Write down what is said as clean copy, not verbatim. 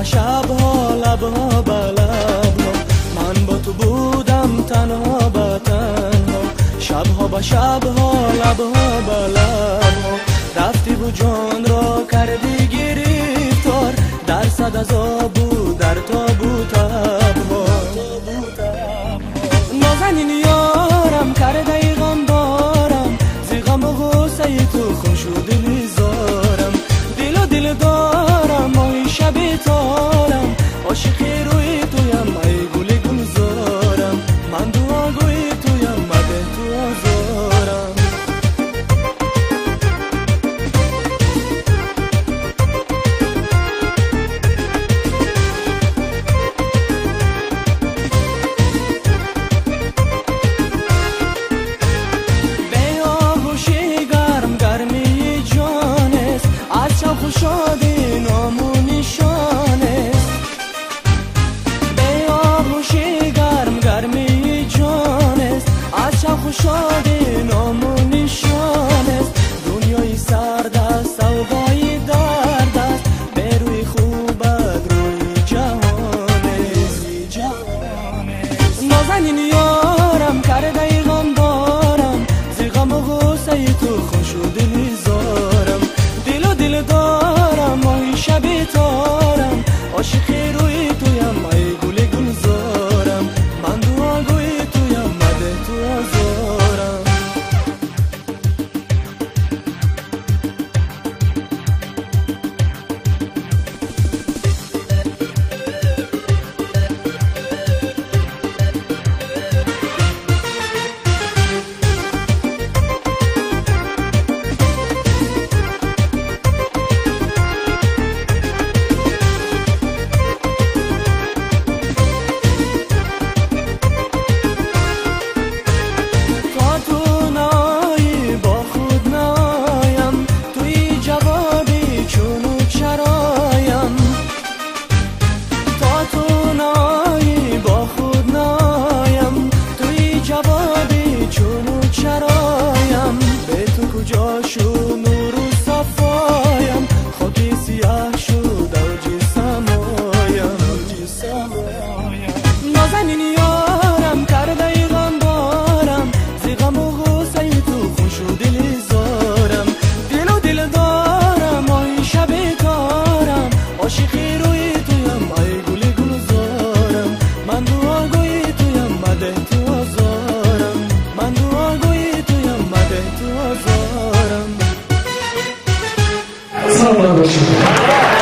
Ба шабҳо лабҳо ба лабҳо ман бо ту будам танҳо ба танҳо шабҳо ба шабҳо лабҳо ба лабҳо рафтиву ҷонро кардӣ гирифтор дар сад азобу дар тобу табҳо нозанин ёрам кардаи ғамборам зи ғаму ғуссаи ту хун шуд дили зорам дилу дил дорам моҳи шаби торам ошиқи рӯи туям ай гули гулзорам ман дуогӯи туям мадеҳ ту озорам. Шоди ному нишон аст бе оғӯши гарм гармии ҷон аст аз шавқу шоди ному нишон аст дунёи сард аст савғои дард аст бе рӯи хубат рӯи ҷаҳон аст. Нозанин ёрам кардаи ғамборам зи ғаму ғуссаи ту хун шуд дили зорам дилу дил дорам моҳи шаби торам ошиқи рӯи туям ай гули гулзорам ман дуогӯи туям мадеҳ ту озорам. Нозанин ёрам кардаи ғамборам зи ғаму ғуссаи ту хун шуд дили зорам дилу дил дорам моҳи шаби торам ошиқи рӯи туям ай гули гулзорам ман дуогӯи туям мадеҳ ту озорам ман дуогӯи туям мадеҳ ту озорам. Саломат бошед.